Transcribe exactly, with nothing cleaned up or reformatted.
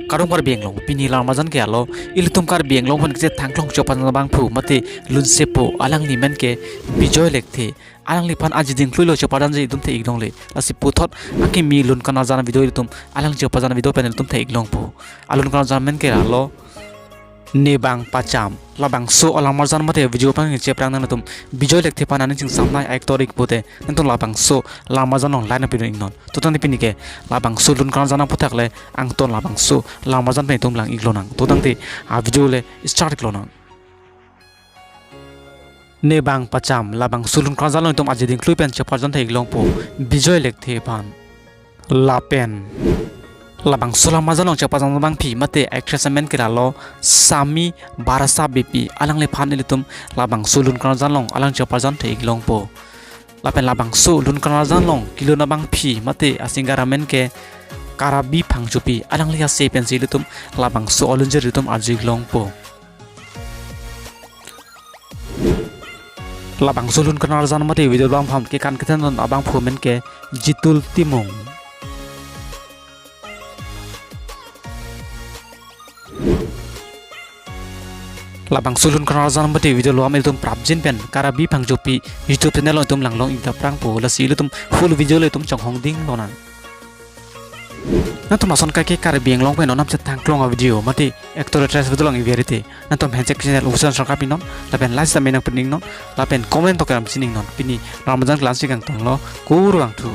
Kardom Karbi Anglong, pini Lamarjan ke alo, ilitum Karbi Anglong aphan kechethang klong chepajan abangphu mate lunsepo, alangli amen ke Bijoy Lekthe. Alangliphan aji dingkluilo chepajanji itum the-ik longle. Lasi puthot akimi lun klarjan video ilitum, alang chepajan video pen ilitum the-ik longpo. Alun klarjan amen ke alo, Nebang Pacham. Labangso alamarjan mate video aphan cheprang nangtum Bijoy Lekthe aphan aning chingsamnai actor ik pute, nangtum labangso lamarjan along line up iknon. Tutang di pini ke labangso lun klarjan aphuthak le angton labangso lamarjan pen itum lang-ik lonang. Tutang di a video le start ik lonang. Nebang Pacham, labangso lun klarjan along itum aji dingklui pen chepajan the-ik longpo Bijoy Lekthe aphan. Lapen labangso lamarjan along chepajan abangpi mate actress amen ke alo Sami Barasa Beypi, alangliphan ilitum labangso lun klarjan along alang chepajan the-ik longpo. Lapen labangso lun klarjan along kelun abangpi mate a singer amen ke Karabi Phangchopi, alangli ase pensi ilitum labangso alunjir itum arju-ik longpo. Labangso lun klarjan mate video along aphan kekan kethennon abangphu amen ke Jitul Timung. Labangso lun klarjan mate video along ilitum prapjin pen Karabi Phangchopi YouTube channel along itum langlong-ik daprangpo, lasi ilitum full video le itum chonghong ding lonang. Nangtum lason kaike Karbi Anglong pen onam chethang klong a video mate actor actress video along ik verite, nangtum handshake channel usan sangkap iknon, lapen like sitame nangpin iknon, lapen comment to keram sin iknon. Pini lamarjan ke la-ansi kangtonglo, kurvangthu.